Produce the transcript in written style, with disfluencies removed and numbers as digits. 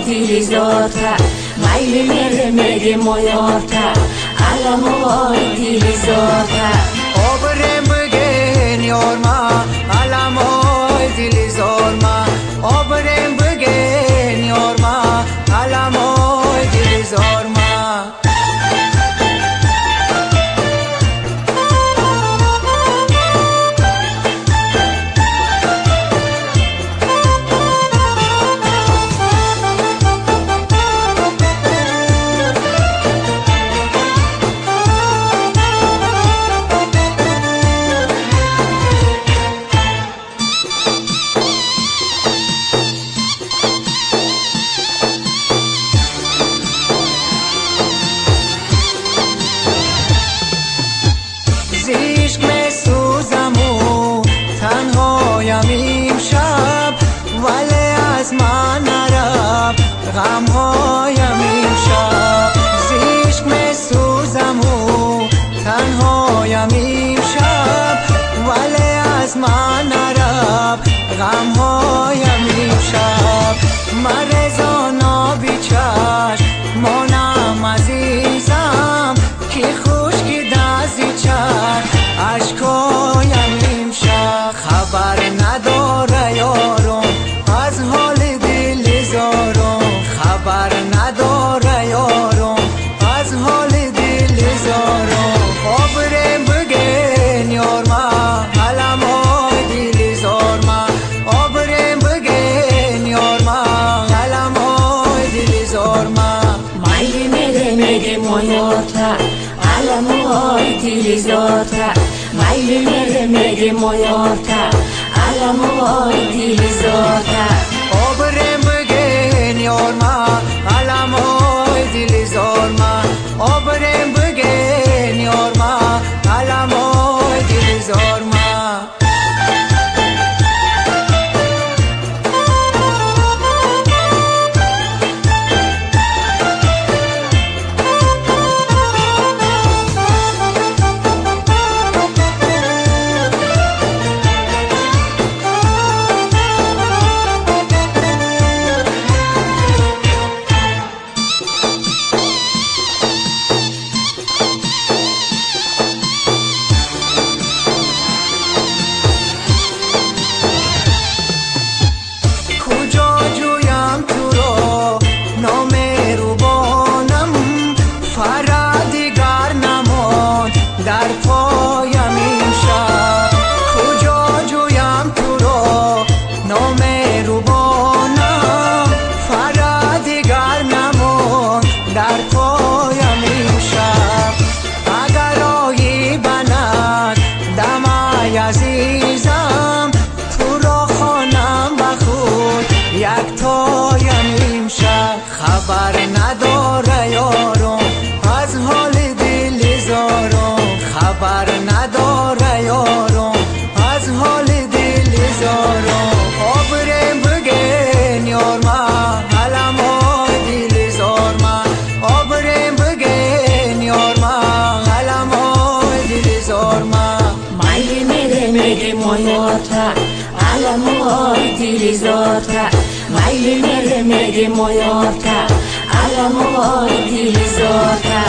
Дили зорта, майли мере меге моёрта, аламой дили зорта. Обрем бген ёрма, аламой дили зорма, обрем бген ёрма, аламой дили зорма. Зишк месӯзаму танҳоям имшаб, вале аз ман нарафт ғамҳоям имшаб. Зишк месӯзаму танҳоям имшаб, вале аз ман нарафт ғамҳоям имшаб. Ман резона бичашм монам азизам, ки хушки дази чашм ашкоям имшаб. Хабар надора ёрум аз ҳоли дили зорум, хабар надора ёрум аз ҳоли дили зорум. Обрем бген ёрма, аламой дили зорма, обрем бген ёрма, аламой дили зорма. Майли мере меге моёрта, аламой дили зорта, майли мере меге моёрта, аламой дили зорта. Обрем бген ёрма, аламой дили зорма, обрем бген ёрма, аламой дили зорма. Куҷо ҷӯям туро номерубонам, фара дигар намонд дар поям имшаб. Куҷо ҷӯям туро номерубонам, фара дигар намонд дар поям имшаб. Агар оӣ ба наздамай азизам, туро хонам ба худ яктоям имшаб. Хабар надора ёрум аз ҳоли дили зорум, хабар надора ёрум аз ҳоли дили зорум. Обрем бген ёрма, аламой дили зорма, обрем бген ёрма, аламой дили зорма. Майли мере меге моёрта, аламой дили зорта, майли мере меге моёрта, аламой дили зорта.